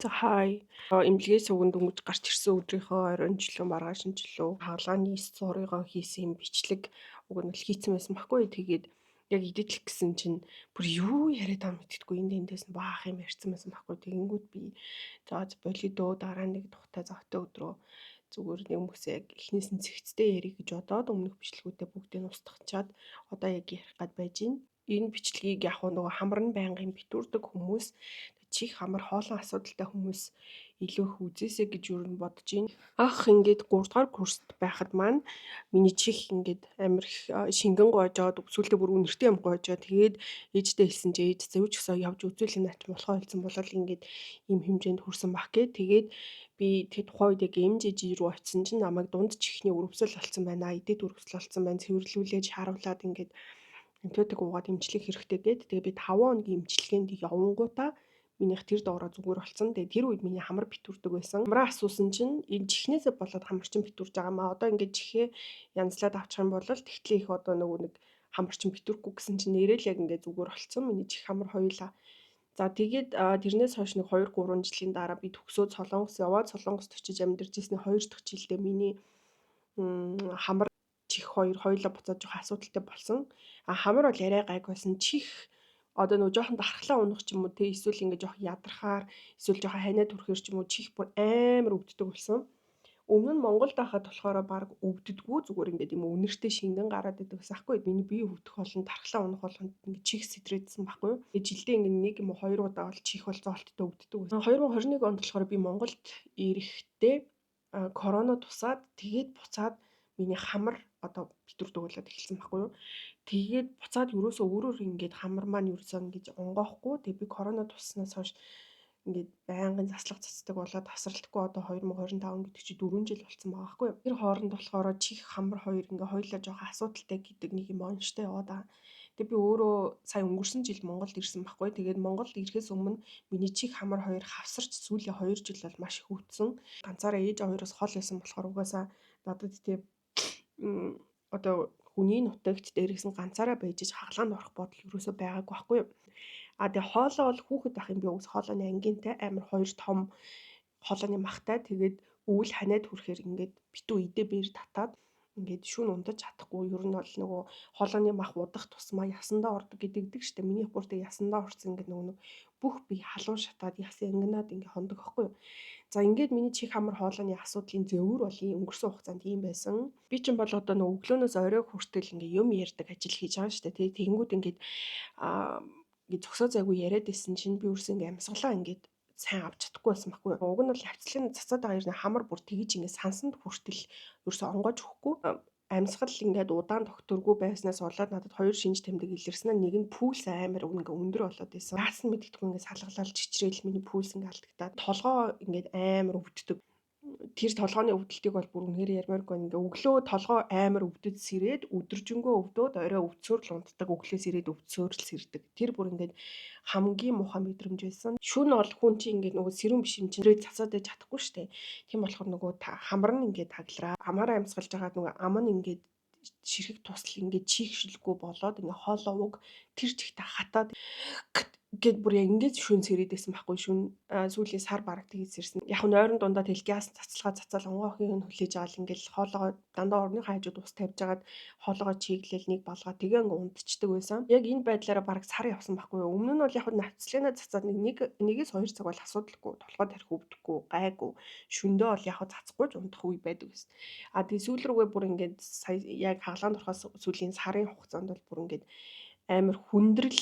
За хай. Эмнэлгээс уг нь дөнгөж гарч ирсэн өдрийнхөө оройн ч илүү маргааш нь ч илүү хагалгааны story-гоо хийсэн юм бичлэг уг нь л хийцэн байсан байхгүй. Тэгээд яг edit-лэх гэсэн чинь бүр юу яриад байгаа мэддэхгүй, энд эндээс нь баах юм ярьсан байсан байхгүй. Тэгэнгүүт би за болидоо дараа нэг тухтай завтай өдрөө зүгээр нэг хүмүүсээ яг эхнээс нь цэгцтэй ярих гэж бодоод өмнөх бичлэгүүдээ бүгдийг нь устгачаад одоо яг ярих гад байж байна. Энэ бичлэгийг яг нөгөө хамар нь байнгын битүүрдэг хүмүүс, чих хамар хоолон асуудалтай хүмүүс илүү их үзээсэй гэж юу нь бодож байна. Ах ингээд 3 дугаар курст байхад маань миний чих ингээд амар их шингэн гоожоод, сүүлдээ бүр үнэртэй юм гоожоо. Тэгээд ээжтэй хэлсэн чи ээж зөв ч гэсэн явж үзүүл наач болохоо хэлсэн болол ингээд ийм хэмжээнд хүрсэн баг гэ. Тэгээд би тэр тухайн үед яг MJG рүү очисон чинь намайг дунд чихний өрөвсөл болсон байна. Эдэд өрөвсөл болсон байна. Цэвэрлүүлээд, шааруулад, ингээд антибиотик уугаад эмчлэх хэрэгтэй гээд. Тэгээ би 5 хоногийн эмчилгээнд явангуудаа минийх тэр доороо зүгээр болсон. Тэгээ тэр үед миний хамар битүүрдэг байсан. Хамраа асуусан чинь энэ чихнээсээ болоод хамар чинь битүүрж байгаа маа. Одоо ингээд чихээ янзлаад авчих юм бол тэгтлээ их одоо нөгөө нэг хамар чинь битүүрхгүй гэсэн чинь нэрэл яг ингээд зүгээр болцсон. Миний чих хамар хоёулаа. За тэгээд тэрнээс хойш нэг 2 3 жилийн дараа би төгсөөд Солонгос яваад, Солонгост очиж амьдарч ирсний 2 дахь жилдээ миний хамар, чих хоёр хоёулаа буцаад жоох асуудалтай болсон. А хамар бол арай гайг байсан. Чих одоо нөгөө жоохон дархлаа унах ч юм уу те, эсвэл ингээ жоох ядрахаар, эсвэл жоохон ханиад хүрэхээр ч юм уу чих бүр амар өвддөг болсон. Өмнө нь Монголд байхад болохоор баг өвддөггүй, зүгээр ингээд юм үнэртэй шингэн гараад идэг гэсэн аахгүй. Миний бие өвдөх болон дархлаа унах болгонд ингээд чих сэтрээдсэн байхгүй юу. Тэгээ жилдээ ингээд нэг юм уу хоёр удаа бол чих бол зоолттой өвддөг байсан. 2021 онд болохоор би Монголд ирэхдээ корона тусаад, тэгээд буцаад миний хамар одоо битүүрдэг болоод эхэлсэн байхгүй юу. Тэгээд буцаад ерөөсөө өөрөөр ингээд хамар маань ерөөсөө ингэж онгоохгүй. Тэгээд би корона туснаас хойш ингээд байнгын заслах цацдаг болоод тасралтгүй одоо 2025 гэдэг чи 4 жил болцсон байгаа байхгүй юу. Тэр хооронд болохоор чих хамар хоёр ингээ хоёулаа жоохон асуудалтай гэдэг нэг юм онцтой яваад байгаа. Тэгээ би өөрөө сая өнгөрсөн жил Монголд ирсэн байхгүй. Тэгээд Монголд ирэхээс өмнө миний чих хамар хоёр хавсарч сүүлийн 2 жил бол маш их өвдсөн. Ганцаараа ээж хоёроос хол байсан болохоор угаасаа надад тийм одоо хүний нутагт дээрээс нь ганцаараа байж хагалгаанд орох бодол ерөөсөө байгаагүй байхгүй юу. А тэгээ хоолой бол хүүхэд байх юм би угс хоолойны ангинтай амар хоёр том хоолойны махтай, тэгээд өвөл ханиад хүрэхээр ингээд битүү идэ бээр татаад ингээд шүн ундаж чадахгүй. Ер нь бол нөгөө хоолойны мах удах тусмаа ясандаа ордог гэдэгдэг штэ. Миний бүр тэг ясандаа орсон, ингээд нөгөө нэг бүх би халуун шатаад яс янгинаад ингээд хондог байхгүй юу. За ингээд миний чих хамар хоолойны асуудлын зөөвөр бол ийм өнгөрсөн хугацаанд ийм байсан. Би ч юм бол одоо нөгөө өглөөнөөс орой хүртэл ингээд юм ярьдаг ажил хийж байгаа штэ тий. Тэгэнгүүт ингээд ингээд зөксөө зайгүй яриад исэн чинь би өөрсөө ингээд амьсгалаа ингээд сайн авч чадахгүй байсан байхгүй. Уг нь бол хавцлын цацаад байгаа юм хамар бүр тэгж ингээд сансанд хүртэл ерөөсөө онгоож өгөхгүй, амьсгал ингээд удаан тогтворгүй байснаас болоод надад хоёр шинж тэмдэг илэрсэн. Нэг нь пульс амар ингээ өндөр болоод байсан. Яасан мэддэхгүй ингээд салгалал чичрээл миний пульс ингээ алдагтаад толгоо ингээд амар өвддөг. Тэр толгооны өвдөлтийг бол бүр үнэхээр ярмааргүй, ингээ өглөө толгоо амар өвдөд сэрээд, өдөржингөө өвдөөд, орой өвдсөөр л унтдаг, өглөө сэрээд өвдсөөр л сэрдэг. Тэр бүр ингээд хамгийн муухай мэдрэмж байсан. Шөнө бол хүн чинь ингээд нөгөө сэрүүн биш юм чинь цацаад байж чадахгүй штэ. Тийм болохоор нөгөө хамар нь ингээд таглараа. Амаараа амьсгалж байгаад нөгөө ам нь ингээд ширхэг тусал ингээд чийгшилгүй болоод ингээд хоолоо уг тэр чигтээ хатаад гэд бүр яг ингээд шүн сэрээд байсан байхгүй, шүн сүүлийн сар бараг тэгж сэрсэн. Яг нь ойрон дундаа тэл газ цацалгаа цацаал онгоохыг нь хүлээж авал ингээд хоолоогоо дандаа орны хажууд ус тавьж агаад хоолоогоо чиглэл нэг балгаа тэгээ ингээд унтчихдаг байсан. Яг энэ байдлаараа бараг сар явсан байхгүй юу. Өмнө нь бол яг навцлынаа цацаад нэг нэгээс хоёр цаг бол асуудалгүй, толгой тарих өвдөхгүй, гайгүй, шүндөө бол яг цацахгүй ч унтах үе байдаг байсан. А тэгээ сүүл рүүгээ бүр ингээд сая яг хагалгаанд орохоос сүүлийн сарын хугацаанд бол бүр ингээд амар хүндрэл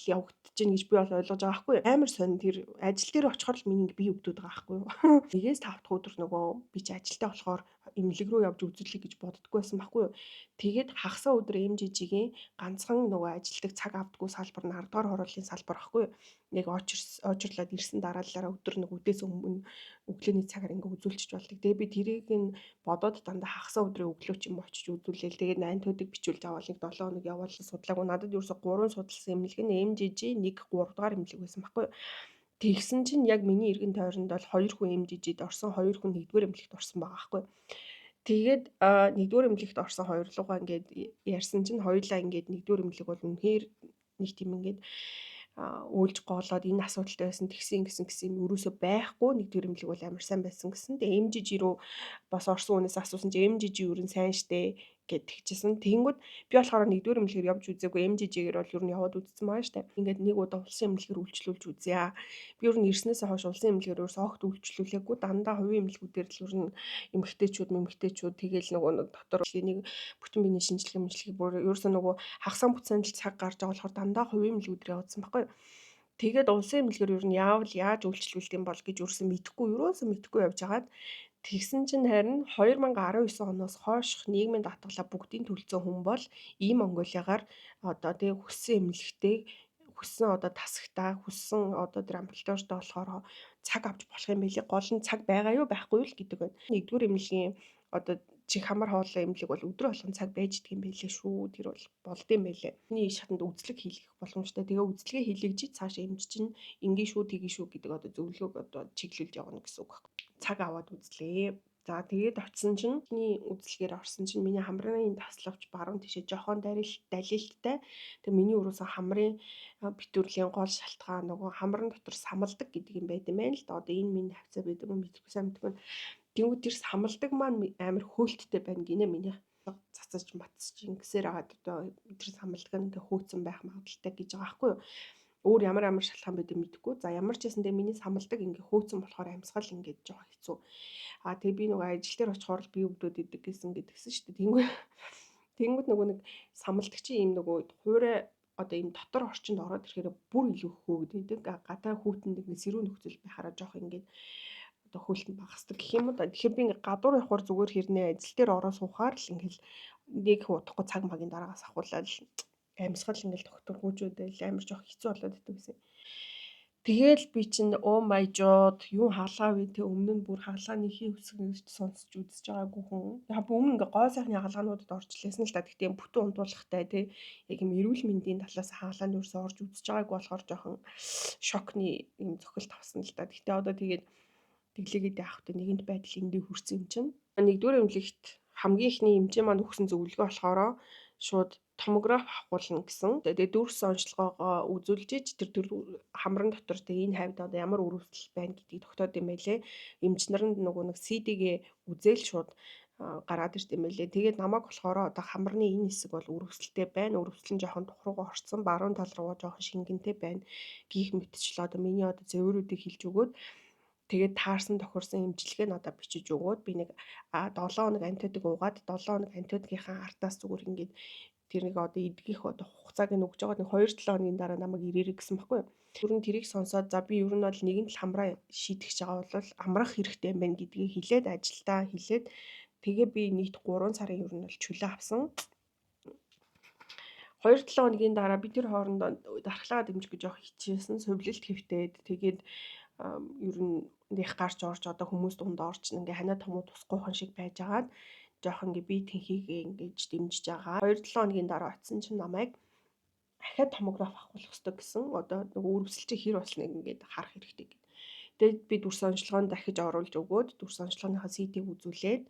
явагдаж гин гэж би бол ойлгож байгаа байхгүй. Амар сонь, тэр ажил дээр очихоор л миний бие өвдөд байгаа байхгүй юу. Нэгээс тав дахь өдөр нөгөө би чи ажилтаа болохоор эмнэлэг рүү явж үзүүлэе гэж боддгоо байсан байхгүй юу. Тэгээд хагасаа өдөр MJG-ийн ганцхан нөгөө ажилтдаг цаг авдггүй салбар нь 10 дугаар хорооллын салбар байхгүй юу. Яг очрлоод ирсэн дараалалаараа өдөр нэг үдээс өмнө өглөөний цагаар ингээ үзүүлчих болдог. Тэгээ би тэрийг нь бодоод дандаа хагасаа өдрийн өглөө ч юм очиж үзүүлээл. Тэгээд 8 төдөг бичүүлж аваад нэг 7 хоног яваал судлаагүй. Надад ерөөсө 3 судалсан эмнэлэг нь MJG 1 3 дугаар эмнэлэг байсан байхгүй юу. Тэгсэн чинь яг миний эргэн тойронд бол 2 хүн MJG-д орсон, 2 хүн 1-р эмнэлэгт орсон байгаа байхгүй юу. Тэгээд 1-р эмнэлэгт орсон хоёр лугаа ингээд ярьсан чинь хоёулаа ингээд 1-р эмнэлэг бол үнэхээр нэг тийм ингээд Өөлж гоолоод энэ асуудалтай байсан тэгсэн гэсэн гэсэн юм ерөөсөө байхгүй. Нэгдүгээр эмнэлэг бол амар сайн байсан гэсэн. Тэгээ MGG рүү бас орсон хүнээс асуусан чи MGG ер нь сайн штэ гэд тэгчихсэн. Тэгэнгүүт би болохоор нэгдүгээр эмнэлгээр явж үзээгүй, MGG-гээр бол ер нь яваад үзсэн байгаа штэ. Ингээд нэг удаа улсын эмнэлгээр үйлчлүүлж үзье. Би ер нь ирснээсээ хойш улсын эмнэлгээр ерөөсөө огт үйлчлүүлээгүй. Дандаа хувийн эмнэлгүүдээр л ер нь эмэгтэйчүүд, мэмэгтэйчүүд тэгэл нөгөө дотор нэг бүтэн биений шинжилгээ мэнжилгээ бүр ерөөсөө нөгөө хагас бүтсэн л цаг гарч байгаа болохоор дандаа хувийн эмнэлгүүдээр явуулсан байхгүй юу. Тэгээд улсын эмнэлгээр ер нь яавал яаж үйлчлүүлдэг юм бол гэж ерөөсөө мэдэхгүй, ерөөсөө мэдэхгүй явж хагаад тэгсэн чинь харин 2019 оноос хойших нийгмийн даатгалаа бүгдийг төлсөн хүн бол ийм Монголиагаар одоо тэг хүссэн эмнэлэгтээ, хүссэн одоо тасагтаа, хүссэн одоо тэр амбулатортой болохоор цаг авч болох юм билий. Гол нь цаг байгаа юу, байхгүй юу л гэдэг байна. Нэгдүгээр эмнэлгийн одоо чих хамар хоолой эмнэлэг бол өдрө болгон цаг байж идэг юм байлээ шүү. Тэр бол болд юм байлээ. Миний шатанд үзлэг хийлгэх боломжтой. Тэгээ үзлэгээ хийлгэж цааш эмч чинь ингэ шүү, тгий шүү гэдэг одоо зөвлөгөөг одоо чиглүүлж явна гэсэн үг байна. Цаг аваад үзлээ. За, тэгээд очисон чинь миний үзлэгээр орсон чинь миний хамрын таславч баруун тишээ жохон далилттай. Тэгээ миний өрөөсөө хамрын битүүрлийн гол шалтгаан нөгөө хамран дотор самалдаг гэдэг юм байт юм байна л да. Одоо энэ миний хавцаа байдаг юм мэдэхгүй, сайн мэдэхгүй. Тэнгүүд тэр самалдаг маань амар хөөлттэй байна гинэ, миний цацаж матсаж ингэсээр агаад одоо тэр самалдаг нь ингээ хөөцсөн байх магадлалтай гэж байгаа байхгүй юу. Өөр ямар ямар шалтгаан байдгийг мэдэхгүй. За, ямар ч байсан тэгээ миний самалдаг ингээ хөөцсөн болохоор амьсгал ингээд жоох хэцүү. А тэгээ би нөгөө ажил дээр очихоор л би өвдөд идэг гэсэн гэдгсэн шүү дээ. Тэнгүүд нөгөө нэг самалдаг чи ийм нөгөө хуурай одоо ийм дотор орчинд ороод ирэхээр бүр илүү хөөгдөд. Гадаа хүүтэнд ингээ сэрүүн нөхцөл байхаараа жоох ингээд одоо хөөлт нь багасдаг гэх юм уу да. Тэгэхээр би ингээ гадуур явахаар зүгээр хэрнээ ажил дээр ороо суухаар л ингээл нэг удахгүй цаг магийн дараагаас ахуулаад амьсгал ингээл тогтворгүйжүүдэл амар жоох хэцүү болоод идэв гэсэн. Тэгээл би чинь oh my god, юу хаалгаа вэ те, өмнө нь бүр хаалгааны хий үсэг гэж сонсч үзэж байгаагүй хүн. Яг өмнө ингээ гоо сайхны хаалгаануудад орж лээсэн л та. Гэхдээ бүтэн унтуулгатай те, яг юм эрүүл мэндийн талаас хаалгаанд ерөөсөө орж үзэж байгаагүй болохоор жоохон шокны юм цохилт авсан л та. Гэхдээ одоо тэгээд тэглээгээд яах вэ, нэгэнт байдал эндээ хүрсэн юм чинь. Нэгдүгээр эмнэлэгт хамгийн ихний эмчээ маань өгсөн зөвлөгөө болохоор шууд томограф авахулна гэсэн. Тэгээд дүрс онцлогоогоо үзүүлж ич тэр төр хамран дотор тэг энэ хавьд одоо ямар үр өсөл байна гэдгийг тогтоод юм байлээ. Эмч нар нь нөгөө нэг CD-гээ үзээл шууд гараад ирд юм байлээ. Тэгээд намайг болохоор одоо хамарны энэ хэсэг бол үр өсөлттэй байна. Үр өсөл нь жоохон тух руугаа орцсон, баруун тал руугаа жоохон шингэнтэй байна гих мэтчлээ одоо миний одоо зэврүүдийг хэлж өгөөд, тэгээд таарсан тохирсон эмчилгээ нь одоо бичиж өгөөд, би нэг 7 хоног антибиотик уугаад, 7 хоног антибиотикийнхаа ардаас зүгээр ингээд тэрнийг одоо эдгэх одоо хугацааг нь өгж байгаа, нэг 2-7 хоногийн дараа намайг ирээрэй гэсэн баггүй юу. Ер нь тэрийг сонсоод, за би ер нь бол нэгэн тал хамраа шийдэж байгаа бол амрах хэрэгтэй юм байна гэдгийг хэлээд, ажилдаа хэлээд, тэгээ би нийт 3 сарын ер нь бол чөлөө авсан. 2-7 хоногийн дараа би тэр хоорондоо дархлаа дэмжих гэж явах хичээсэн, сувилалт хэвтээд, тэгээд ер нь нэх гарч орж одоо хүмүүс дунд орч ингээ ханаа томуу тусгүйхан шиг байж агаад жоох ингээ бие тэнхийгээ ингэж дэмжиж байгаа. 2-7 хоногийн дараа очисон чинь намайг дахиад томограф авахулах хэрэгтэй гэсэн. Одоо нөгөө үр өсөл хэр болсныг ингээд харах хэрэгтэй гэд. Тэгээд би дүрс онцлогоонд дахиж оруулж өгөөд, дүрс онцлогооныхоо CT-г үзүүлээд,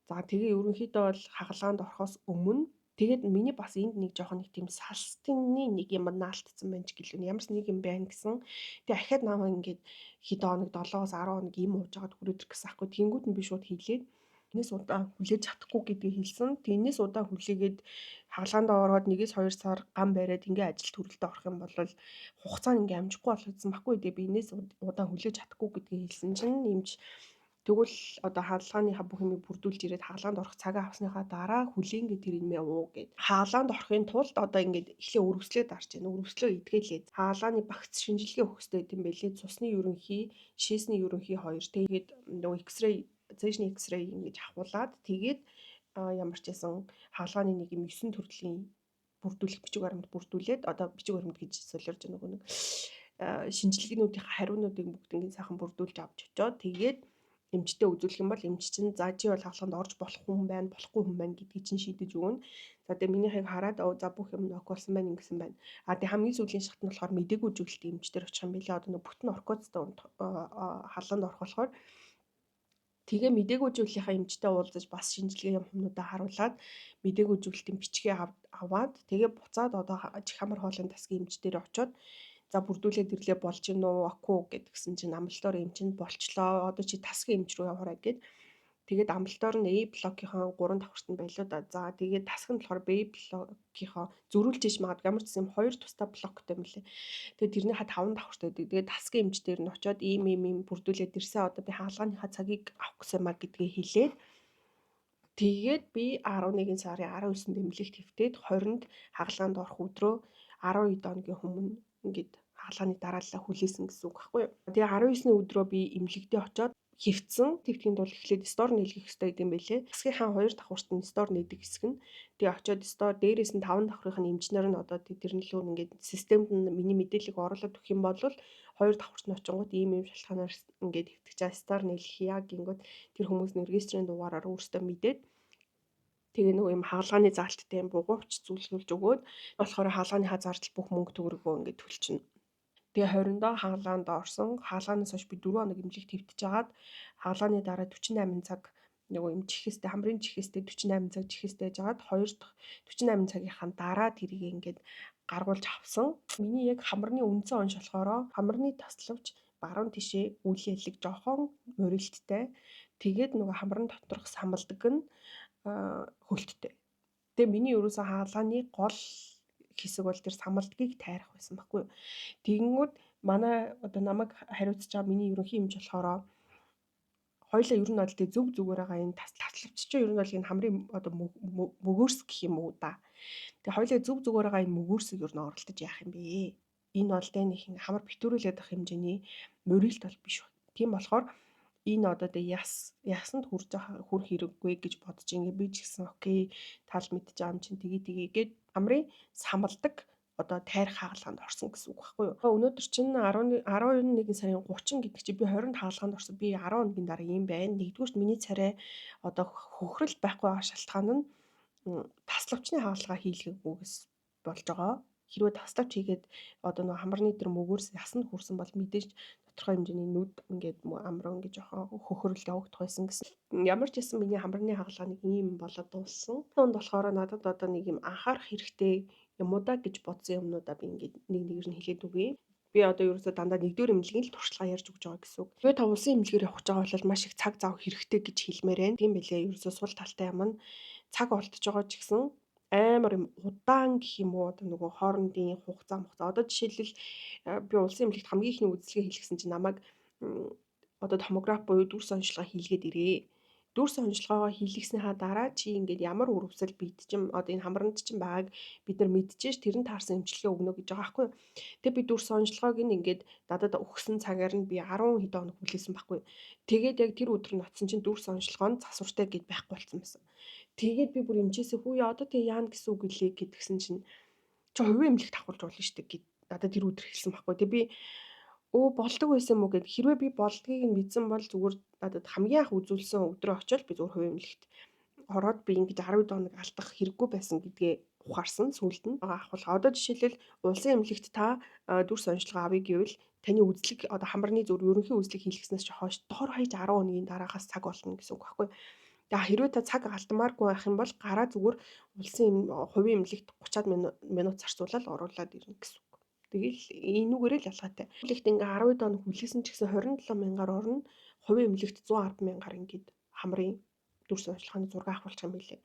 за тэгээ ерөнхийдөө бол хагалгаанд орохоос өмнө тэгээд миний бас энд нэг жоохон нэг тийм салстны нэг юм наалтцсан байна ч гэлээ. Ямар ч нэг юм байна гэсэн. Тэгээ ахаад намайг ингээд хэд хоног, 7-оос 10 хоног юм ууж байгаад хүрээд ирэх гэсэн аахгүй. Тэнгүүд нь би шууд хэлээд энэс удаан хүлээж чадахгүй гэдгийг хэлсэн. Тэрнээс удаан хүлээгээд хагалгаанд ороод 1-2 сар гам бариад ингээ ажил төрөлдөө орох юм бол хугацаа нь ингээ амжихгүй болгоцсон байхгүй. Тэгээ би энэс удаан хүлээж чадахгүй гэдгийг хэлсэн чинь эмч тэгвэл одоо хагалгааныхаа бүх юмыг бүрдүүлж ирээд хагалгаанд орох цагаа авсныхаа дараа хүлээнгээ тэр юмээ уу гэд. Хагалгаанд орохын тулд одоо ингээд эхлээ өрөвслөө дарж байна. Өрөвслөө эдгэлээ. Хагалгааны багц шинжилгээ өгөх хэрэгтэй юм байлээ. Цусны ерөнхий, шээсний ерөнхий хоёр. Тэгээд нөгөө X-ray, цээжний X-ray ингэж авахуулаад, тэгээд ямар ч байсан хагалгааны нэг юм 9 төрлийн бүрдүүлэх бичиг баримт бүрдүүлээд, одоо бичиг баримт гэж солиорж нөгөө нэг шинжилгээнүүдийн хариунуудыг бүгднийг сайхан бүрдүүлж авч очоод, тэгээд эмчтэй үзүүлэх юм бол эмч чинь за чи бол хагалгаанд орж болох хүн байна, болохгүй хүн байна гэдгийг чинь шийдэж өгнө. За, тэгээ минийхийг хараад за бүх юм ok болсон байна, ингэсэн байна. А тэгээ хамгийн сүүлийн шат нь болохоор мдэггүй жүгэлтийн эмч дээр очих юм билээ. Одоо нэг бүтэн оркоцтой хаалганд орох болохоор тэгээ мдэггүй зүйлийнхаа эмчтэй уулзаж, бас шинжилгээ юм хүмүүдээ харуулад, мдэггүй зүйлтийн бичгээ аваад, тэгээ буцаад одоо чих хамар хоолын тасгийн эмч дээр очиод За бүрдүүлээд ирлээ болж гин үү? Окей гэдгсэн чинь амбулатори эмч нь болчлоо. Одоо чи тасгийн эмч рүү яваарай гэд. Тэгээд амбулатори нь A блокийнхоо 3 давхарт нь байлуу да. За тэгээд тасаг нь болохоор B блокийнхоо зөрүүлж иж магадгүй ямар ч юм хоёр тусдаа блоктой юм лээ. Тэгээд тэрнийхээ 5 давхарт байдаг. Тэгээд тасгийн эмч дээр нь очиод ийм ийм ийм бүрдүүлээд ирсэн. Одоо би хаалганыхаа цагийг авах гэсэн маа гэдгээ хэлээд тэгээд би 11 сарын 19-нд эмнэлэгт хэвтээд 20-нд хагалгаанд орох өдрөө 12 хоногийн өмнө ингээд хагалгааны дарааллаа хүлээсэн гэсэн үг байхгүй юу. Тэгээ 19-ний өдрөө би эмнэлэгтээ очиод хэвтсэн. Хэвтэхийн тулд эхлээд store нээлгэх хэрэгтэй гэдэг юм байлээ. Засгийнхаа 2 давхарт нь store нээдэг хэсэг нь. Тэгээ очиод store дээрээс нь 5 давхрын нь эмчнэр нь одоо тэр нь лөө ингээд системд нь миний мэдээллийг оруулаад өгөх юм бол 2 давхарт нь очингууд ийм ийм шалтгаанаар ингээд хэвтгэж байгаа store нээлгэх гингүүд тэр хүмүүс нь регистрийн дугаараар өөрсдөө мэдээд тэгээ нөгөө юм хагалгааны заалттай юм бугуувч зүйлсүүлж өгөөд болохоор хагалгааныхаа зардал бүх мөнгө төгрөгөө ингээд төлчихнө. Тэгээ 20-ндоо хагалгаанд орсон. Хагалгаанаас хойш би 4 хоног эмнэлэгт хэвтэж хагаад хагалгааны дараа 48 цаг нөгөө юм чихэстэй хамрын чихэстэй 48 цаг чихэстэй жагаад 2 дахь 48 цагийнхаа дараа тэрийг ингээд гаргуулж авсан. Миний яг хамарны үндсэн онш болохоор хамарны таславч баруун тишээ үл ялэг жохон морилттай. Тэгээд нөгөө хамран доторх самалдаг нь хөлттэй. Тэгээ миний ерөөсөө хагалгааны гол хэсэг бол тэр самалдгийг тайрах байсан байхгүй юу. Тэгэнгүүт манай одоо намайг хариуцж байгаа миний ерөнхий эмч болохоор хоёлаа ер нь бол тэг зөв зүгээр байгаа энэ таславч чинь ер нь бол энэ хамрын одоо мөгөөрс гэх юм уу да. Тэг хоёлаа зөв зүгээр байгаа энэ мөгөөрсийг ер нь оролдож яах юм бэ? Энэ бол тэ нэг хамар битүүрүүлээд авах хэмжээний морилт бол биш. Тийм болохоор энэ одоо тэ ясанд хүрж хүрх хэрэггүй гэж бодож ингээ би ч гэсэн окей тал мэдж байгаа юм чинь тгий тгий гээд хамрын самалдаг одоо тайрах хагалгаанд орсон гэсэн үг байхгүй юу. Өнөөдөр чинь 10 11 сарын 30 гэдэг чи би 20-нд хагалгаанд орсон. Би 10 хоногийн дараа юм байна. Нэгдүгüрт миний царай одоо хөхрөл байхгүй байгаа шалтгаан нь таславчны хагалгаа хийлгээгүйгээс болж байгаа. Хэрвээ таславч хийгээд одоо нөгөө хамарны тэр мөгөөрс ясанд хүрсэн бол мэдээж тодорхой хэмжээний нүд ингээд амруу ингээд жоохон хөхрөл явагдах байсан гэсэн. Ямар ч байсан миний хамарны хагалгаа нэг ийм болоод дууссан. Тунд болохоор надад одоо нэг юм анхаарах хэрэгтэй юмудаа гэж бодсон юмнуудаа би ингээд нэг нэгээр нь хэлээд өгье. Би одоо ерөөсөө дандаа нэгдүгээр эмнэлгийн л туршлага ярьж өгч байгаа гэсэн үг. Тэгээ та улсын эмнэлгээр явах гэж байгаа бол маш их цаг зав хэрэгтэй гэж хэлмээр байна. Тийм байлээ. Ерөөсөө сул талтай юм нь цаг олдож байгаа ч гэсэн амар юм удаан гэх юм уу одоо нөгөө хоорондын хугацаа. Одоо жишээлбэл би улсын эмнэлэгт хамгийн ихний үзлэгээ хийлгэсэн чинь намайг одоо томограф буюу дүрс онцлогоо хийлгээд ирээ. Дүрс онцлогоогоо хийлгэснийхаа дараа чи ингээд ямар үр өвсөл бид чинь одоо энэ хамранд чинь байгааг бид нар мэдчихэж тэр нь таарсан эмчилгээ өгнө гэж байгаа байхгүй юу. Тэгээ би дүрс онцлогоог нь ингээд надад өгсөн цагаар нь би 10 хэдэн хоног хүлээсэн байхгүй юу. Тэгээд яг тэр өдөр нь очсон чинь дүрс онцлогоо нь засвартай гэд байхгүй болсон байсан. Тэгээд би бүр эмчээсээ хүү яа одоо тэг яана гэсэн үг илээ гэдгсэн чинь чи хувийн эмнэлэгт авахулж болно шүү дээ гэд надад тэр өдөр хэлсэн байхгүй. Тэгээ би болдог байсан юм уу гэд хэрвээ би болдгийг нь мэдсэн бол зүгээр надад хамгийн анх үзүүлсэн өдрөө очиод би зүгээр хувийн эмнэлэгт ороод би ингэж 12 хоног алдах хэрэггүй байсан гэдгээ ухаарсан сүүлд нь авах. Одоо жишээлбэл улсын эмнэлэгт та дүрс онцлогоо авъя гэвэл таны үзлэг одоо хамарны зүр ерөнхий үзлэг хийлгэснээс ч хойш дор хаяж 10 хоногийн дараагаас цаг олно гэсэн үг байхгүй. Тэгээ хэрвээ та цаг алдмааргүй байх юм бол гараа зүгээр улсын хувийн эмнэлэгт 30-аад минут зарцуулаад оруулаад ирнэ гэсэн үг. Тэгэл энүүгээрээ л ялгаатай. Эмнэлэгт ингээ 12 хоног хүлээсэн ч гэсэн 27 мянгаар орно. Хувийн эмнэлэгт 110 мянгаар ингээд хамрын дүрс онцлогооны зураг авахулчих юм билээ.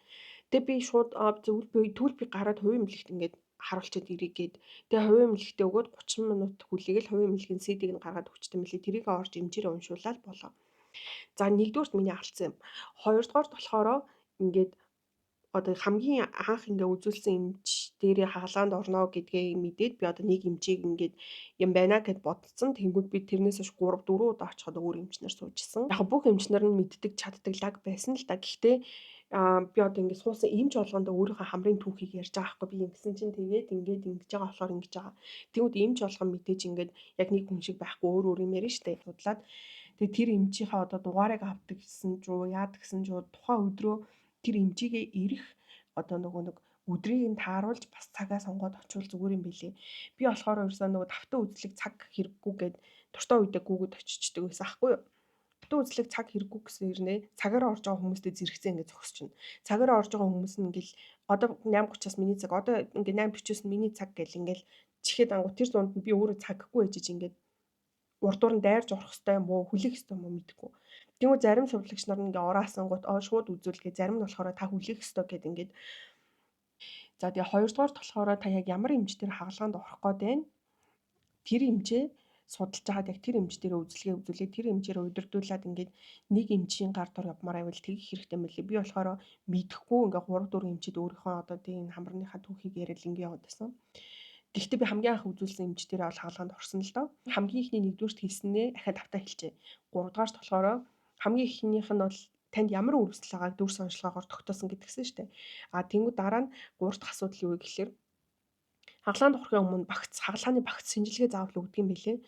Тэгээ би шууд зөвхөн би тэгвэл би гараад хувийн эмнэлэгт ингээд харуулчихэд ирээ гээд тэгээ хувийн эмнэлэгтээ өгөөд 30 минут хүлээгээл хувийн эмнэлгийн CD-г нь гаргаад өгчтэй мөлий тэрийг орж эмчээрээ уншуулаад болоо. За нэгдүгüрт миний алдсан юм. Хоёрдугаарт болохоор ингээд одоо хамгийн анх ингээ үзүүлсэн эмч дээрээ хагалгаанд орно гэдгээ мэдээд би одоо нэг эмчийг ингээд юм байна гэд бодсон. Тэнгүүд би тэрнээс хойш 3 4 удаа очиход өөр эмчнэр суужсэн. Яг бүх эмчнэр нь мэддэг чаддаг лаг байсан л да. Гэхдээ би одоо ингээд суусан эмч болгондоо өөрийнхөө хамрын түүхийг ярьж байгаа байхгүй би ингэсэн чинь тэгээд ингээд ингэж байгаа болохоор ингэж байгаа. Тэнгүүд эмч болгон мэдээж ингээд яг нэг хүн шиг байхгүй өөр өөр юм ярина штэ. Судлаад тэгээд тэр эмчийнхээ одоо дугаарыг авдаг гэсэн ч уу яадаг гэсэн ч уу тухайн өдрөө тэр эмчигээ ирэх одоо нөгөө нэг өдрийг нь тааруулж бас цагаа сонгоод очивол зүгээр юм билээ. Би болохоор ерөөсөө нөгөө тавтан үзлэг цаг хэрэггүй гэд дуртай үедээ гүгэд очичдөг байсан аахгүй юу? Тавтан үзлэг цаг хэрэггүй гэсэн хэрнээ цагаараа орж байгаа хүмүүстэй зэрэгцээ ингээд зогсчихно. Цагаараа орж байгаа хүмүүс нь ингээл одоо 8:30-аас миний цаг, одоо ингээд 8:40-оос миний цаг гэл ингээл Чихээд ангуу тэр дунд нь би өөрөө цаггүй ээжиж ингээд урдуур нь дайрж орох хэвээр юм уу, хүлээх хэвээр юм уу мэдэхгүй. Тэнгүү зарим судлагч нар ингээ ороасан гут шууд үзүүлгээ, зарим нь болохоор та хүлээх хэвээр гэд ингээд. За тэгээ хоёрдугаар болохоор та яг ямар эмч дээр хагалгаанд орох гээд байна? Тэр эмчээ судалж байгаад яг тэр эмч дээр үзлэгээ үзүүлээ, тэр эмчээрээ удирдуулаад ингээд нэг эмчийн гар дор явмаар байвал тэгэх хэрэгтэй мөлий. Би болохоор мэдэхгүй ингээ 3 4 эмчэд өөрийнхөө одоо тийм хамарныхаа түүхийг яриад ингээ яваад байсан. Гэхдээ би хамгийн анх үзүүлсэн эмч дээр бол хагалгаанд орсон л доо. Хамгийн ихний нэгдүгээрт хэлснээ дахиад тавтаа хэлчихэ. Гуравдугаарт болохоор хамгийн ихнийх нь бол танд ямар үр өсөл байгааг дүрс онцлогоогоор тогтоосон гэдгсэн шүү дээ. А тэнгууд дараа нь гурав дахь асуудал юу вэ гэхлээр хагалгаанд орохын өмнө багц хагалгааны багц шинжилгээ заавал өгдөг юм билээ.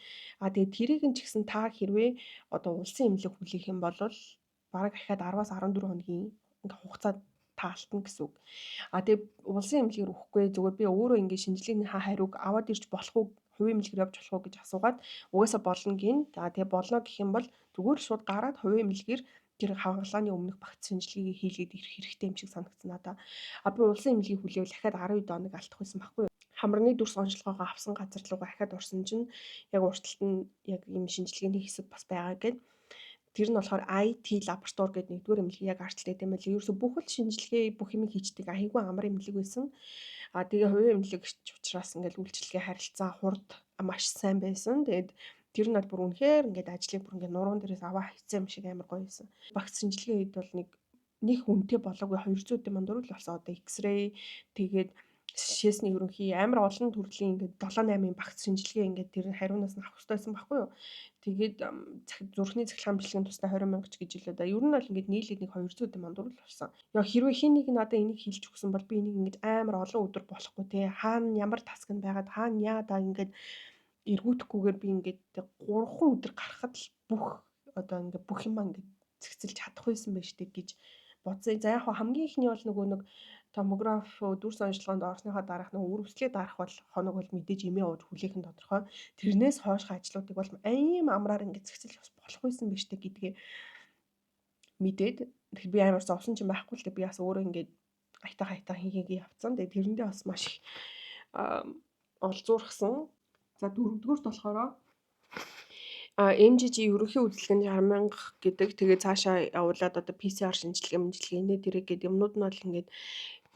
А тэгээд тэрийг нь ч гэсэн та хэрвээ одоо улсын эмнэлэг хүлээх юм бол бараг дахиад 10-аас 14 хоногийн ингээ хугацаа та алтна гэсэн үг. А тэгээд улсын эмнэлгээр өгөхгүй зүгээр би өөрөө ингээ шинжилгээний хариуг аваад ирж болох уу, хувийн эмнэлгээр явж болох уу гэж асуугаад угаасаа болно гин. За тэгээ болно гэх юм бол зүгээр шууд гараад хувийн эмнэлгээр тэр хагалгааны өмнөх багц шинжилгээг хийлгээд ирэх хэрэгтэй юм шиг санагдсан надаа. А би улсын эмнэлгийг хүлээвэл дахиад 12 хоног алдах байсан байхгүй юу? Хамарны дүрс онцлогоогоо авсан газар руугаа дахиад орсон чинь яг урталт нь яг ийм шинжилгээний хэсэг бас байгаа гэд. Тэр нь болохоор IT лаборатори гэдэг нэгдүгээр эмнэлэг яг артлт гэдэг юм байл. Ерөөсө бүх л шинжилгээ бүх юм хийчдэг айгүй амар эмнэлэг байсан. А тэгээ хувийн эмнэлэг учраас ингээл үйлчилгээ харилцаа хурд маш сайн байсан. Тэгээд тэр нь бол бүр үнэхээр ингээд ажлыг бүр ингээд нуруунд дээрээс аваа хийцэн юм шиг амар гоё байсан. Багц шинжилгээ хэд бол нэг үнэтэй болоогүй 200 мянган төгрөг л болсон. Одоо X-ray тэгээд шээсний ерөнхий амар олон төрлийн ингээд 7 8-ын багц шинжилгээ ингээд тэр хариунаас нь авах хэрэгтэй байсан байхгүй юу. Тэгээд зүрхний цахилгаан бичлэгийн тусдаа 20 мянга ч гэж илээ да. Ер нь бол ингээд нийлээд нэг 200 мянган төгрөг л болсон. Яа хэрвээ хин нэг надад энийг хэлж өгсөн бол би энийг ингээд амар олон өдөр болохгүй те. Хаана ямар таск нь байгаад хаана яа да ингээд эргүүтэхгүйгээр би ингээд 3 өдөр гарахад л бүх одоо ингээд бүх юмаа ингээд зэгцэлж чадах байсан байж тээ гэж бодсон. За яг хамгийн ихний бол нөгөө нэг томограф дүрс онцлогоонд орсныхоо дараах нөгөө үр өслөө дарах бол хоног бол мэдээж эмээ ууж хүлээх нь тодорхой. Тэрнээс хойшх ажлуудыг бол аим амраар ингээд зэгцэл бас болох байсан байж тээ гэдгээ мэдээд тэгэхээр би амар зовсон ч юм байхгүй л дээ. Би бас өөрөө ингээд айтаа хайтаа хийгээгээ явцсан. Тэгээд тэрэндээ бас маш их олзуурхсан. За дөрөвдүгüрт болохоор MGG ерөнхий үзлэг нь 60 мянга гэдэг. Тэгээ цаашаа явуулаад одоо PCR шинжилгээ, мэнжилгээ инээ тэрэг гэдэг юмнууд нь бол ингээд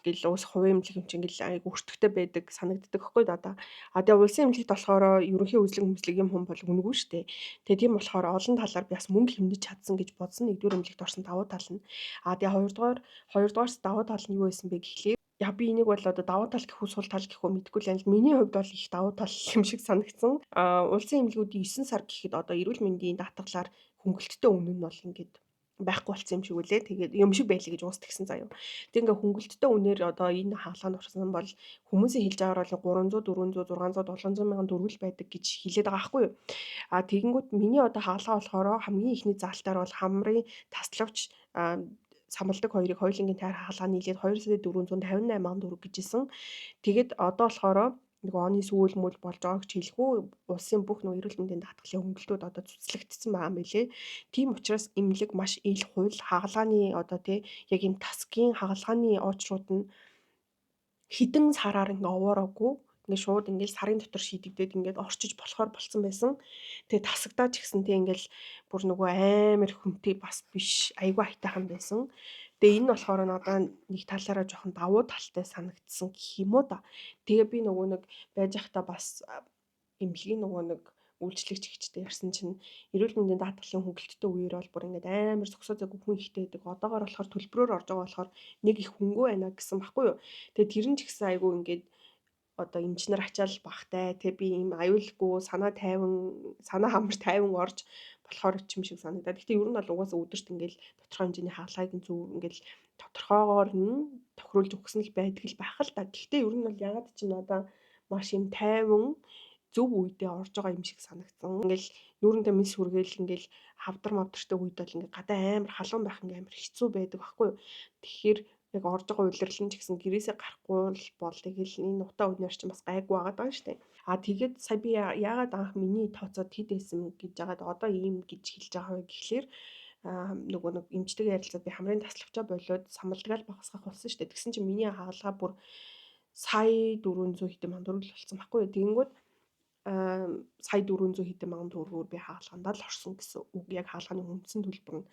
ингээл уус хувийн эмнэлэг юм чинь ингээл айгу өртөгтэй байдаг санагддаг хөхгүй даа. А тэгээ улсын эмнэлэгт болохоор ерөнхий үзлэг хүмслэг юм хүн бол үнэгүй штэ. Тэгээ тийм болохоор олон талаар би бас мөнгө хэмнэж чадсан гэж бодсон. Нэгдүгээр эмнэлэгт орсон давуу тал нь. А тэгээ хоёрдугаарс давуу тал нь юу байсан бэ гэхлээр я би энийг бол одоо давуу тал гэх үү сул тал гэх үү мэдэхгүй л энэ миний хувьд бол их давуу тал юм шиг санагдсан. А улсын эмнэлгүүдийн 9 сар гэхэд одоо эрүүл мэндийн даатгалаар хөнгөлөлттэй үнэ нь бол ингээд байхгүй болсон юм шиг үлээ. Тэгээд юм шиг байлээ гэж уус тэгсэн заяа. Тэг ингээ хөнгөлөлттэй үнээр одоо энэ хагалгаанд орсон бол хүмүүсийн хэлж байгаагаар бол 300, 400, 600, 700 мянган төгрөг л байдаг гэж хэлээд байгаа байхгүй юу. А тэгэнгүүт миний одоо хагалгаа болохоор хамгийн ихний заалтаар бол хамрын таславч самалдаг хоёрыг хоёулангийн тайр хагалгаа нийлээд 2 сая 458 мянган төгрөг гэжсэн. Тэгээд одоо болохоор нөгөө оны сүүл мүл болж байгааг ч хэлэхгүй улсын бүх нөгөө эрүүл мэндийн даатгалын хөнгөлтүүд одоо цуцлагдсан байгаа юм билээ. Тийм учраас эмнэлэг маш ил хууль хагалгааны одоо тий яг юм тасгийн хагалгааны оочрууд нь хэдэн сараар ингээ овоороогүй ингээ шууд ингээл сарын дотор шийдэгдээд ингээд орчиж болохоор болцсон байсан. Тэгээ тасагдаач гисэн тий ингээл бүр нөгөө амар хүнтэй бас биш айгүй айтайхан байсан. Тэгээ энэ нь болохоор надад нэг талаараа жоохон давуу талтай санагдсан гэх юм уу да. Тэгээ би нөгөө нэг байж байхдаа бас эмнэлгийн нөгөө нэг үйлчлэгч ихчтэй ярьсан чинь эрүүл мэндийн даатгалын хөнгөлөлттэй үеэр бол бүр ингээд амар зогсоо зайгүй хүн ихтэй байдаг. Одоогоор болохоор төлбөрөөр орж байгаа болохоор нэг их хөнгөө байна гэсэн баггүй юу. Тэгээ тэр нь ч гэсэн айгүй ингээд одоо эмчнэр ачаал багтай тэг би ийм аюулгүй санаа тайван санаа хамар тайван орж болохоор ч юм шиг санагдаад. Гэтэ ер нь бол угаасаа өдөрт ингээл тодорхой хэмжээний хаалгыг зөв ингээл тодорхойгоор нь тохируулж өгсөн л байдаг л байх л та. Гэхдээ ер нь бол ягаад ч надаа маш юм тайван зөв үедээ орж байгаа юм шиг санагдсан. Ингээл нүүрэндээ мэс хүргээл ингээл хавдар мавдартай үед бол ингээ гадаа амар халуун байх ингээ амар хэцүү байдаг байхгүй юу. Тэгэхээр яг орж байгаа улирлан ч гэсэн гэрээсээ гарахгүй л бол тэгэл энэ нутаа өнөр чинь бас гайгүй байгаа даа шүү дээ. А тэгээд сая би яагаад анх миний тооцоод хэд байсан гэж жагаад одоо ийм гэж хэлж байгаа вэ гэхлээр нөгөө нэг эмчтэйгээ ярилцаад би хамрын таславчаа болиод самалдгаал багасгах болсон шүү дээ. Тэгсэн чинь миний хагалгаа бүр Сая 400 хэдэн мянган төгрөг л болсон байхгүй юу. Тэгэнгүүт сая 400 хэдэн мянган төгрөгөөр би хагалгаандаа л орсон гэсэн үг. Яг хагалгааны үндсэн төлбөр нь.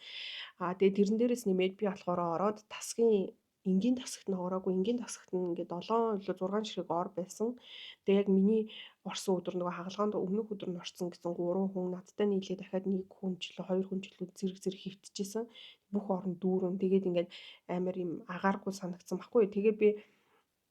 Тэгээд тэрэн дээрээс нэмээд би болохоор ороод тасгийн энгийн тасагт нь ороогүй. Энгийн тасагт нь ингээд 7 илүү 6 ширхэг ор байсан. Тэгээ яг миний орсон өдөр нөгөө хагалгаанд өмнөх өдөр нь орсон гэсэн 3 хүн надтай нийлээ дахиад нэг хүн ч лөө 2 хүн ч лөө зэрэг зэрэг хөвтөжсэн. Бүх орон дүүрэн. Тэгээд ингээд амар юм агааргүй санагдсан байхгүй. Тэгээ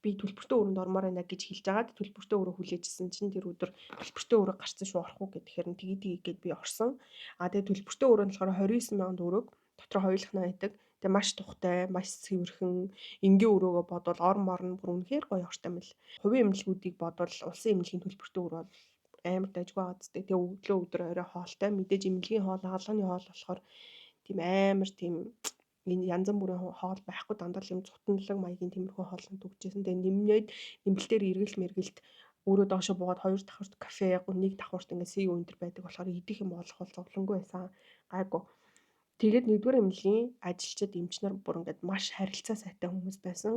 би төлбөртэй өрөөнд ормоор байна гэж хэлж агаад төлбөртэй өрөө хүлээжсэн чинь тэр өдөр төлбөртэй өрөө гарцсан шүү, орохгүй гэхээр нь тгий тгий гэд би орсон. Тэгээ төлбөртэй өрөө нь болохоор 29 мянган төгрөг, дотроо хоёулахнаа байдаг. Тэгээ маш тухтай, маш цэвэрхэн, энгийн өрөөгөө бодвол ор морн бүр үнэхээр гоё ортой юм л. Хувийн эмнэлгүүдийг бодвол улсын эмнэлгийн төлбөртэй өрөө бол амар дайггүй байгаа зү. Тэгээ өглөө өдөр орой хоолтой. Мэдээж эмнэлгийн хоол, хагалгааны хоол болохоор тийм амар тийм энэ янз бүрийн хоол байхгүй, дандаа л юм цутналаг маягийн тиймэрхүү хоолнууд өгчээсэн. Тэгээ нэмнээд нэмэлтээр эргэлт мэргэлт өөрөө доошо буугаад хоёр давхарт кафе, нэг давхарт ингээд сий өндөр байдаг болохоор идэх юм олох бол зовлонгүй байсан. Гайгүй. Тэгээд нэгдүгээр эмнэлгийн ажилчид эмчнэр бүр ингээд маш харилцаа сайтай хүмүүс байсан.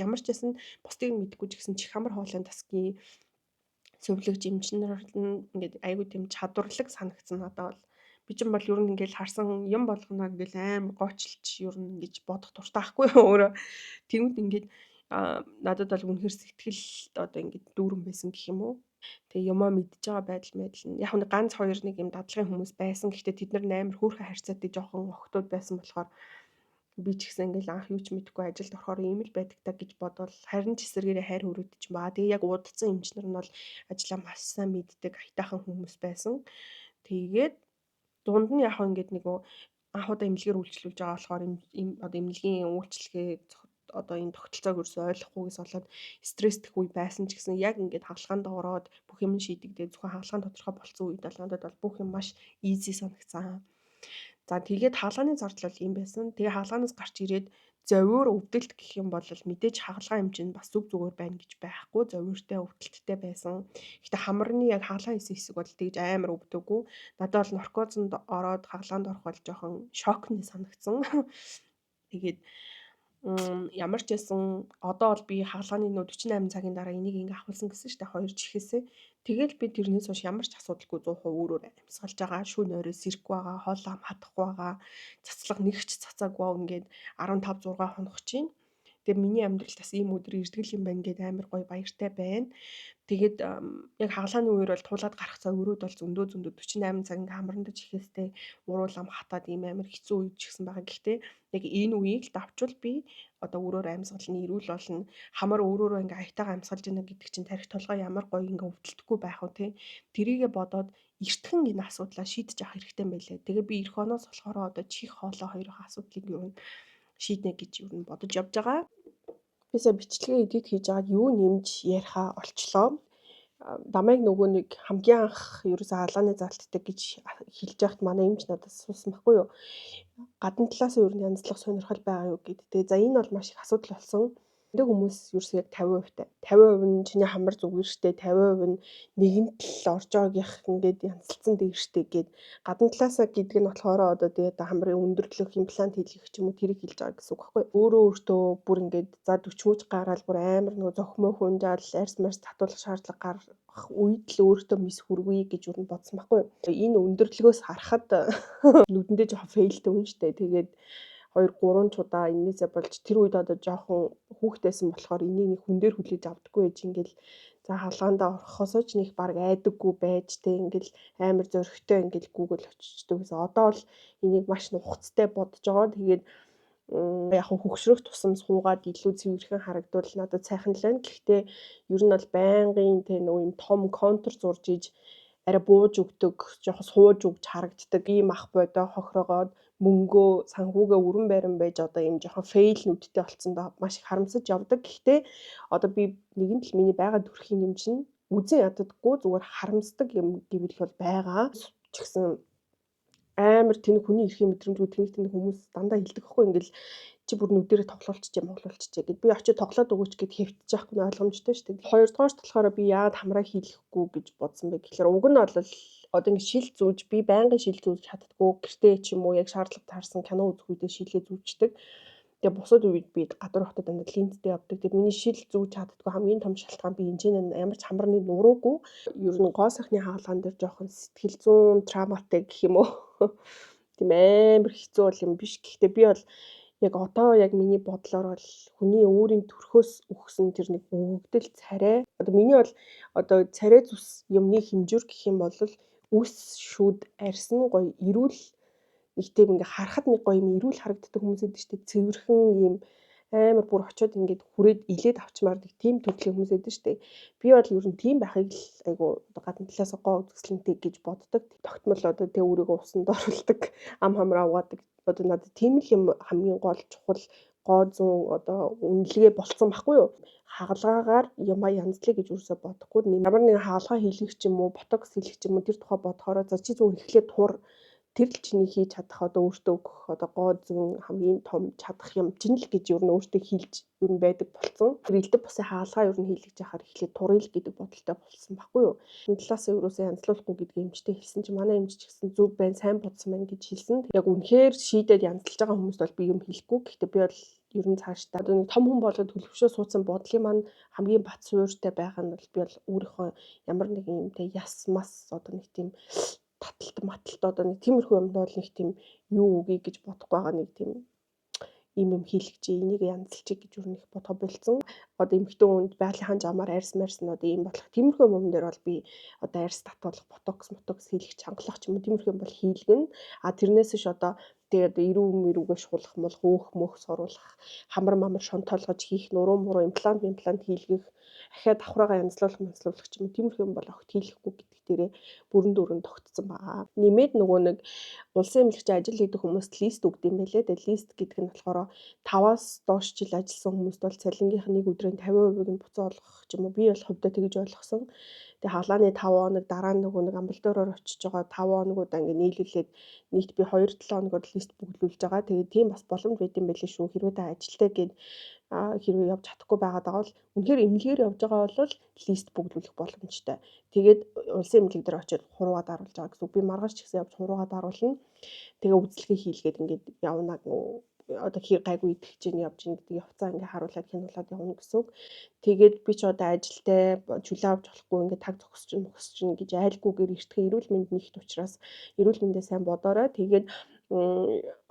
Ямар ч байсан бусдыг мэдэхгүй ч гэсэн чих хамар хоолойн тасгийн зөвлөгч эмчнэр нь ингээд айгүй тийм чадварлаг санагдсан надад бол. Би ч юм бол ер нь ингээл харсан юм болгоноо ингээл амар гоочилч ер нь ингэж бодох дуртай ахгүй юу өөрөө. Тэгмэд ингээд надад бол үнэхэр сэтгэл одоо ингээд дүүрэн байсан гэх юм уу. Тэгээ юмаа мэдж байгаа байдал байдал нь яг нэг ганц хоёр нэг юм дадлагын хүмүүс байсан. Гэхдээ тэд нар амар хөөрхөн харьцаатай жоохон охтууд байсан болохоор би ч гэсэн ингээл анх юу ч мэдэхгүй ажилд орохоор ийм л байдаг та гэж бодвол харин ч эсэргээрээ хайр хүрэгдэж баа. Тэгээ яг удацсан эмчнэр нь бол ажлаа маш сайн мэддэг аятайхан хүмүүс байсан. Тэгээд дунд нь яг ингээд нэг анх удаа эмнэлгээр үйлчлүүлж байгаа болохоор одоо эмнэлгийн үйлчлэгээ одоо энэ тогтолцоог ерөөсөө ойлгохгүйгээс болоод стресстэх үе байсан ч гэсэн яг ингээд хагалгаанд ороод бүх юм шийдэгдээ зөвхөн хагалгаан тодорхой болцсон үед бол надад бол бүх юм маш easy санагцсан. За тэгээд хагалгааны зардал бол ийм байсан. Тэгээ хагалгаанаас гарч ирээд зовиур өвдөлт гэх юм бол мэдээж хагалгаа юм чинь бас зүг зүгээр байна гэж байхгүй, зовиуртай өвдөлттэй байсан. Гэхдээ хамарны яг хагалгаа хийсэн хэсэг бол тэгж амар өвдөөгүй. Надад бол наркозонд ороод хагалгаанд орох бол жоохон шокны санагдсан. Тэгээд ямар ч байсан одоо бол би хагалгааны нөө 48 цагийн дараа энийг ингээ ахуулсан гэсэн шүү дээ, хоёр чихээсээ. Тэгэл би тэрнээс хойш ямар ч асуудалгүй 100% өөрөөр амьсгалж байгаа, шүн орой сэрэхгүй байгаа, хоол ам хадахгүй байгаа, цацлага нэгч цацаагүй ингээд 15 6 хоног чинь. Тэгээ миний амьдралд бас ийм өдөр ирдэг юм байна гэд амар гоё баяртай байна. Тэгээд яг хагалгааны үеэр бол туулаад гарах цаг өрөөд бол зөндөө зөндөө 48 цаг ингээ хамрандаж ихэстэй уруул ам хатаад ийм амар хэцүү үе ч гэсэн байгаа. Гэхдээ яг энэ үеийг л давчвал би одоо өөрөөр амьсгал нь эрүүл болно. Хамар өөрөөрөө ингээ аятайгаа амьсгалж байна гэдэг чинь тарих толгой ямар гоё ингээ өвдөлтгүй байх вэ те. Тэрийгэ бодоод эртхэн энэ асуудлаа шийдэж авах хэрэгтэй байлээ. Тэгээ би эх оноос болохоор одоо чих хоолой хоёрын асуудлыг юу шийднэ гэж юу н бодож явж байгаа. Би сая бичлэгээ эдит хийж байгаад юу нэмж яриахаа олчлоо. Намайг нөгөө нэг хамгийн анх ерөөсөө хаалганы залттай гэж хэлж яхад манай эмч надад асуусан байхгүй юу. Гадна талаас нь ер нь янзлах сонирхол байгаа юу гэд. Тэгээ за энэ бол маш их асуудал болсон. Тэг хүмүүс ерөөсөө яг 50% тай. 50% нь чиний хамар зүгээр штэ, 50% нь нэгэнт л орж байгаагийнх ингээд янзалцсан дэгэрштэй гэд. Гадна талаасаа гэдэг нь болохоор одоо тэгээд хамрын өндөрлөх, имплант хийлгэх ч юм уу тэрийг хэлж байгаа гэсэн үг байхгүй. Өөрөө өөртөө бүр ингээд за 40 мөч гараал бүр амар нөгөө зохимоо хүнжаал арьс марс татуулах шаардлага гарах үед л өөртөө мис хүргэе гэж юу бодсон байхгүй. Энэ өндөрлөгөөс харахад нүдэндээ жоохон фейлтэй үн штэ. Тэгээд 2 3 чудаа энээсээ болж тэр үед одоо жоохон хүүхдээсэн болохоор энийг нэг хүн дээр хүлээж авдаггүй байж ингээл за хаалгаандаа орохосоо ч нэг баг айдаггүй байж тэ ингээл амар зөрөгтэй ингээл Google очичдөг гэсэн. Одоо бол энийг маш нухацтай бодож байгаа. Тэгээд яг хөгшрөх тусам суугаад илүү цэвэрхэн харагдвал надад сайхан л байна. Гэхдээ ер нь бол байнгын тэ нөгөө юм том контур зурж иж арай бууж өгдөг, жоохон сууж өгч харагддаг ийм ах бодоо хохирогоод мөнгөө санхүүгээ өрөн байран байж одоо ийм жоохон фейл нүдтэй болцсондоо маш их харамсаж явдаг. Гэхдээ одоо би нэгэн тал миний байгаа төрхийн юм чинь үзэн яддаггүй, зүгээр харамсдаг юм гэвэл бол байгаа. Ч гэсэн амар тэнэг хүний эрхийн мэдрэмжгүй тэнэг тэнэг хүмүүс дандаа хэлдэг байхгүй ингээл чи бүр нүдэрээ тоглоулчихжээ моглуулчихжээ гэд би очиж тоглоод өгөөч гэд хэвтэж яахгүй нь ойлгомжтой шүү дээ. Хоёрдугаарт болохоор би яагаад хамраа хийлгэхгүй гэж бодсон бэ гэхлээр уг нь бол одоо ингэ шил зүүж би байнгын шил зүүж чаддаггүй, гэртээ ч юм уу яг шаардлага таарсан кино үзэх үедээ шилээ зүүждэг. Тэгээ бусад үед би гадуур явахдаа дандаа линзтэй явдаг. Тэгээ миний шил зүүж чаддаггүй хамгийн том шалтгаан би энэ нь ямар ч хамарны нуруугүй. Ер нь гоо сайхны хагалгаан дээр жоохон сэтгэл зүйн травматай гэх юм уу. Тийм амар хэцүү бол юм биш. Гэхдээ би бол яг одоо яг миний бодлоор бол хүний өөрийн төрхөөс өгсөн тэр нэг өгөгдөл царай, одоо миний бол одоо царай зүс юмны хэмжүүр гэх юм бол үс шүд арьс нь гоё эрүүл, нэг тийм ингээ харахад нэг гоё юм эрүүл харагддаг хүмүүс байдаг шүү дээ. Цэвэрхэн юм амар бүр очиод ингээд хүрээд илээд авчмаар нэг тийм төрлийн хүмүүс байдаг шүү дээ. Би бол ер нь тийм байхыг л айгу одоо гадна талаас гоо үзэсгэлэнтэй гэж боддог. Тогтмол одоо тэг өөрийгөө усанд оруулдаг, ам хамраа угаадаг. Одоо надад тийм л юм хамгийн гол чухал гоо зүүн одоо үнэлгээ болцсон байхгүй юу? Хагалгаагаар юмаа янзлая гэж юусоо бодохгүй. Ямар нэгэн хагалгаа хийлгэх ч юм уу, ботокс хийлгэх ч юм уу, тэр тухай бодохороо за чи зүгээр эхлээд тур, тэр л чиний хийж чадах одоо өөртөө өгөх одоо гоо зүүн хамгийн том чадах юм чинь л гэж ер нь өөртөө хэлж ер нь байдаг болсон. Тэр элдв бусын хагалгаа ер нь хийлгэж яхаар эхлээд туръя л гэдэг бодолтой болсон байхгүй юу. Энэ талаас ерөөсөө янзлуулахгүй гэдгийг эмчтэй хэлсэн чинь манай эмч ч гэсэн зөв байна, сайн бодсон байна гэж хэлсэн. Яг үнэхээр шийдээд янзлж байгаа хүмүүст бол би юм хэлэхгүй. Гэхдээ би бол ер нь цаашдаа одоо нэг том хүн болоод төлөвшөө суудсан бодлын маань хамгийн бат суурьтай байгаа нь бол би бол өөрийнхөө ямар нэг юм те яс мас одоо нэг тийм таталт маталт одоо нэг тиймэрхүү юмд бол нэг тийм юу үгүй гэж бодохгүй байгаа, нэг тийм ийм юм хийлгэж энийг янзлчих гэж юу нэг бодгоо болцсон. Одоо эмэгтэй хүнд байгалийн жамаар арьс марс нь одоо ийм болох тиймэрхүү юм дээр бол би одоо арьс татуулах, ботокс мотокс хийлгэх, чангалах ч юм уу, тиймэрхүү юм бол хийлгэнэ. А тэрнээс биш одоо тэгээд эрүү мэрүүгээ шуулах мул, хөөх мөх суруулах, хамар мамар шонтоолгож хийх, нуруу муруу имплант имплант хийлгэх, ахиад давхраагаа янзлуулах манзлуулах ч юм уу, тиймэрхүү юм бол огт хийлгэхгүй гэдэг дээрээ бүрэн дүүрэн тогтцсон байгаа. Нэмээд нөгөө нэг улсын эмнэлэгчийн ажил хийдэг хүмүүст лист өгд юм байлээ. Тэгээд лист гэдэг нь болохоор 5-аас доош жил ажилласан хүмүүст бол цалингийнх нь нэг өдрийн 50%-ыг нь буцаа олгох ч юм уу. Би бол хувьдаа тэгж ойлгосон. Тэгээ хагалгааны 5 хоног дараа нь нөгөө нэг амбулаториор очиж байгаа 5 хоногудаа ингээ нийлүүлээд нийт би 2-7 хоногор лист бүглүүлж байгаа. Тэгээд тийм бас боломж байд юм байлээ шүү. Хэрвээ та ажилтай гээд хэрвээ явж чадахгүй байгаад байгаа бол, үнэхээр эмнэлгээр явж байгаа бол лист бүглүүлэх боломжтой. Тэгээд улсын эмнэлэг дээр очиод хуруугаа даруулж байгаа гэсэн үг. Би маргааш ч гэсэн явж хуруугаа даруулна. Тэгээ үзлэгээ хийлгээд ингээд явна, одоо хэр гайгүй идэх чинь явж ин гэдэг явцаа ингээ харуулад хянуулаад явна гэсэн үг. Тэгээд би ч одоо ажилтай чөлөө авч болохгүй, ингээ таг зогсож чинь мөхсөж чинь гэж айлгүйгээр эртхэн эрүүл мэнд нэгт учраас эрүүл мэндээ сайн бодоорой. Тэгээд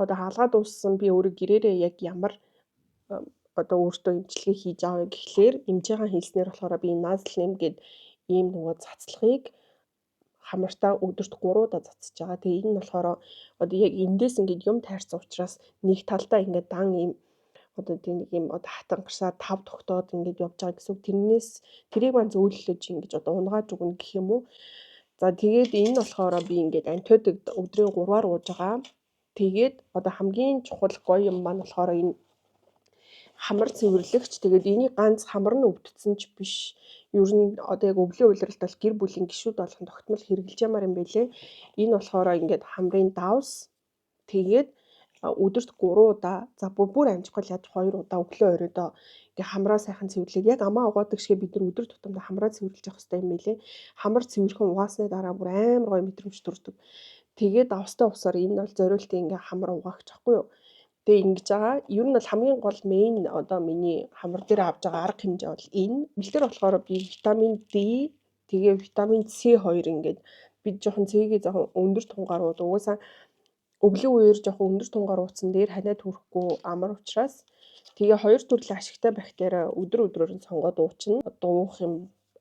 одоо хаалгаа дууссан би өөрөө гэрээрээ яг ямар одоо өөртөө эмчилгээ хийж байгаа вэ гэхлээр эмчийнхаа хэлснээр болохоор би nasal нэм гээд ийм нөгөө цацлагыг хамартаа өдөрт 3 удаа цацаж байгаа. Тэгээ энэ нь болохоор одоо яг эндээс ингээд юм тайрсан учраас нэг талдаа ингээд дан ийм одоо тийм нэг юм одоо хатангарсаа тав тогтоод ингээд явж байгаа гэсэн үг. Тэрнээс тэрийг маань зөөллөж ингэж одоо унгааж өгнө гэх юм уу. За тэгээд энэ нь болохоор би ингээд антибиотик өдрийн 3-аар ууж байгаа. Тэгээд одоо хамгийн чухал гоё юм маань болохоор энэ хамар цэвэрлэгч. Тэгээд энийг ганц хамар нь өвдсөн ч биш. Ер нь одоо яг өвлийн улиралд бол гэр бүлийн гишүүд болгон тогтмол хэрэглэж ямаар юм бэлээ. Энэ болохоор ингээд хамрын давс, тэгээд өдөрт 3 удаа, за бүр амжихгүй л яаж 2 удаа өглөө оройдоо ингээ хамраа сайхан цэвэрлээд яг амаа угаадаг шиг бид нар өдөр тутамдаа хамраа цэвэрлэж явах хэрэгтэй юм билээ. Хамар цэвэрхэн угаасны дараа бүр амар гоё мэдрэмж төрдөг. Тэгээд давстай усаар энэ бол зориултын ингээ хамар угаагч байхгүй юу. Тэгээ ингэж байгаа. Ер нь бол хамгийн гол main одоо миний хамар дээр авч байгаа арга хэмжээ бол энэ. Бэлтэр болохоор би витамин D, тэгээ витамин С хоёр ингээд би жоохон цэгээ жоохон өндөр тунгаар ууд. Угаасаа өвлийн үеэр жоохон өндөр тунгаар ууцсан дээр ханиад хүрэхгүй амар учраас тэгээ хоёр төрлийн ашигтай бактери өдөр өдрөөр нь сонгоод уучна. Одоо уух юм.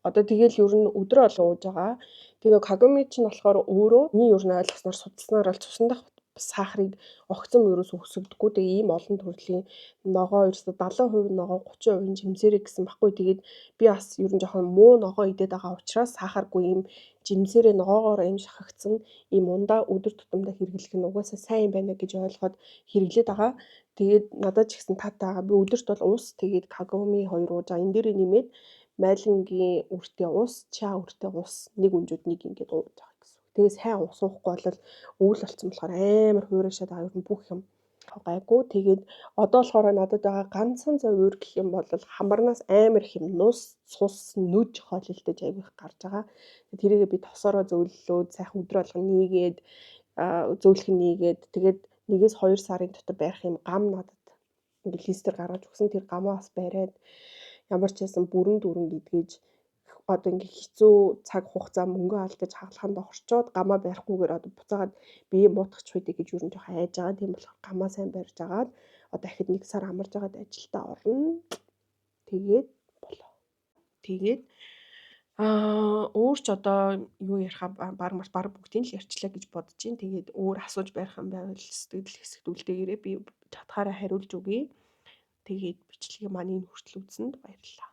Одоо тэгэл ер нь өдөр олон ууж байгаа. Тэгээ кагами чинь болохоор өөрөө миний ер нь ойлгосноор судалснаар бол цусан дах сахарыг огцом ерөөс өсгөдөггүй. Тэгээ ийм олон төрлийн ногоо ерөөсө 70% ногоо, 30% жимсэрэг гэсэн баггүй. Тэгээд би бас ер нь жоохон муу ногоо идээд байгаа учраас сахаргүй ийм жимсэрээ ногоогоор ийм шахагдсан ийм ундаа өдөр тутамдаа хэрэглэх нь угаасаа сайн юм байна гэж ойлгоод хэрэглээд байгаа. Тэгээд надад ч гэсэн таатай байгаа. Би өдөрт бол ус, тэгээд кагоми хоёр ууж байгаа. Энэ дээрээ нэмээд майлангийн үртэй ус, ча үртэй ус нэг өнжүүд нэг ингээд ууж байгаа гэсэн. Тэгээ сайн ус уухгүй бол өвөл болсон болохоор амар хуурайшаад байгаа, ер нь бүх юм гайгүй. Тэгээд одоо болохоор надад байгаа ганцхан зовөр гэх юм бол хамарнаас амар их юм нус, цус, нүж хоолилдож айгүй их гарч байгаа. Тэрийгээ би тосоороо зөөллөөд сайхан өдөр болгон нийгээд, зөөлхөн нийгээд, тэгээд 1-2 сарын дотор барих юм гам надад Ингээ листээр гаргаж өгсөн. Тэр гамаа бас бариад ямар ч байсан бүрэн дүүрэн гэдгийж одоо ингээ хэцүү цаг хугацаа мөнгө алдаж хагалгаанд орчоод гамаа барихгүйгээр одоо буцаагаад бие муутгач байдаг гэж юу н жоохон айж байгаа. Тийм болохоор гамаа сайн барьж агаад одоо дахид нэг сар амарж агаад ажилдаа орно. Тэгээд болоо. Тэгээд өөр ч одоо юу яриха баг баг бүгдийг л ярьчлаа гэж бодож байна. Тэгээд өөр асууж барих юм байвал сэтгэл хэсэгт үлдээгээрэй. Би чадхаараа хариулж өгье. Тэгээд бичлэгийг маань энэ хүртэл үзсэнд баярлалаа.